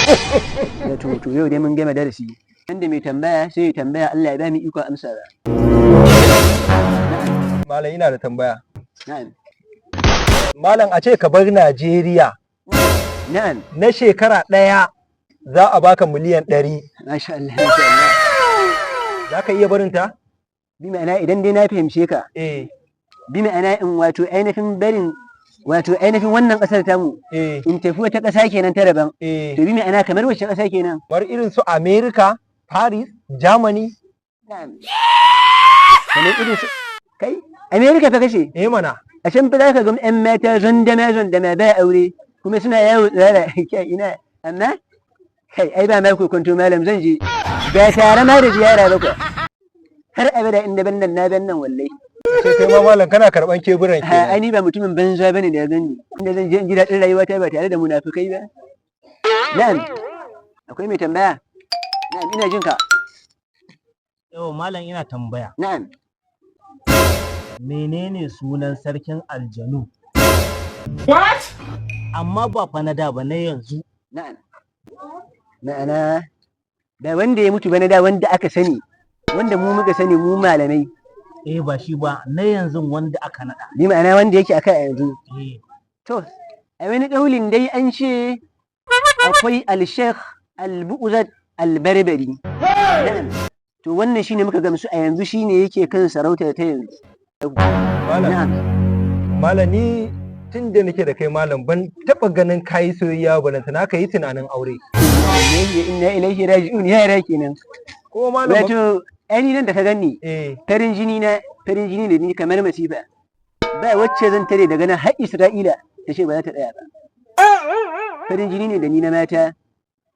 To yau dai mun gama darasi. Wanda mai tambaya sai ya tambaya, Allah ya ba mu iko amsa ba. Malam, ina da tambaya. Na'am. Malam, a ce ka bar Najeriya na shekara ɗaya, za a baka miliyan 100. Masha Allah, masha Allah. Za ka iya barinta? Bi ma'ana idan dai na fahimce ka, Eh. bi ma'ana in wato ainihin barin wato ainihin wannan ƙasar tamu in tafi wata ƙasa kenan ta daban. Eh. To bi ma'ana kamar wacce ƙasa kenan? Bar irin su America, Paris, Germany. Na'am. Kamar irin su kai America fa kashe. Eh mana. A can fa za ka ga 'yan mata zandama zandama ba aure kuma suna yawo tsirara. Kai, ina, amma kai, ai ba ma kwanto malam, zan je ba tare ma da ziyara ba kuwa, har abada inda ban nan na ban nan wallahi. Sai kai ma malam kana karban keburan Ha, ai kenan. ni ba mutumin banza bane da ya gani inda zan je in ji daɗin rayuwata ba tare da munafukai ba. Na'am, akwai mai tambaya? Na'am, ina jin ka. Yau malam, ina tambaya. Na'am. Menene sunan sarkin aljanu? What? Amma ba fa na da ba, na yanzu. Na'am, ma'ana ba wanda ya mutu ba, na da wanda aka sani, wanda mu muka sani, mu malamai. Eh, ba shi ba, na yanzu wanda aka nada. Bi ma'ana wanda yake akai a yanzu? Eh. To, a wani ƙaulin dai an ce akwai al-Sheikh al-Bu'uzat al-Barbari. Na'am. To wannan shine muka gamsu a yanzu shine yake kan sarautar ta yanzu. Malam, Na'am. malam, ni tun da nake da kai malam ban taɓa ganin kayi soyayya ba, na ka yi tunanin aure. Inna ilaihi raji'un, yara kenan. Ko malam Wato ai ni nan da ka gani, farin jini na, farin jini ne ni kamar masifa. Ba wacce zan tare daga nan har Isra'ila ta ce ba za ta tsaya ba. Farin jini ne da ni na mata.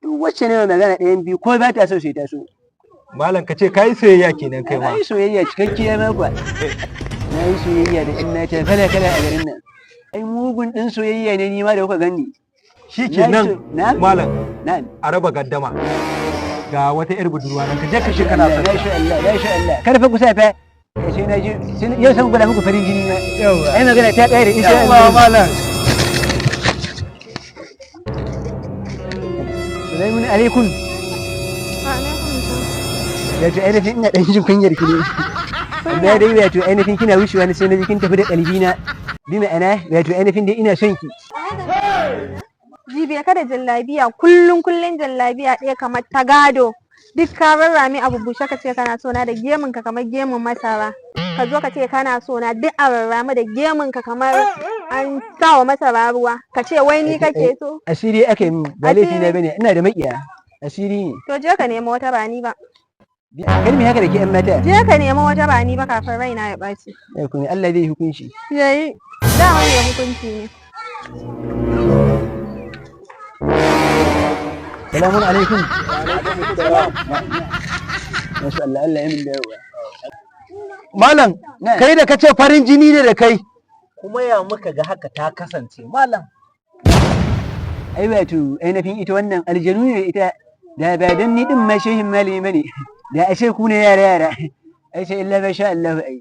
Duk wacce ne magana, ɗayan biyu, ko ba ta so sai ta so. Malam, ka ce kayi soyayya kenan kai ma. Na yi soyayya cikakkiya ma kuwa. Na yi soyayya da ƴan mata kala kala a garin nan. Ai mugun ɗin soyayya ne ni ma da kuka gani. Shi kenan. Na Malam, Na'am. a raba gaddama. Ga wata 'yar budurwa nan, ka je ka ce kana son ta. Masha Allah, masha Allah. Kar fa ku sa fa. Sai na ji yau san gwada muku farin jini ma. Yawwa. Ai magana ta ƙare insha Yawwa Allah. malam. Salamun alaikum. Wato ainihin ina ɗan jin kunyar ki ne. Amma dai wato ainihin kina wucewa ni sai na ji kin tafi da ƙalbina. Bi ma'ana wato ainihin dai ina son ki. Jibe ka da jallabiya kullun kullun, jallabiya ɗaya kamar ta gado. Duk ka rarrame abu bushe, ka ce kana so na, da gemun ka kamar gemun masara. Ka zo ka ce kana so na, duk a rarrame da gemun ka kamar an sa wa masara ruwa. Ka ce wai ni kake so. Asiri aka yi min, ba laifi na Asiri. bane, ina da maƙiya. Asiri ne. To je ka nemi wata ba ni ba. Kar mu haka da ke 'yan mata. Je ka nemi wata ba ni ba kafin raina ya ɓaci. Ai kuma Allah zai hukunci. Yayi. Dama mai hukunci ne. Salamun alaikum. Masha Allah, Allah ya min dawowa. Malam, Na'am. kai da ka ce farin jini ne da kai. Kuma ya muka ga haka ta kasance malam? Ai wato ainihin ita wannan aljanu ne ita, da ba dan ni din ma shehin malami bane da ashe ku ne yara yara. Ai sai illa ma sha Allah ai.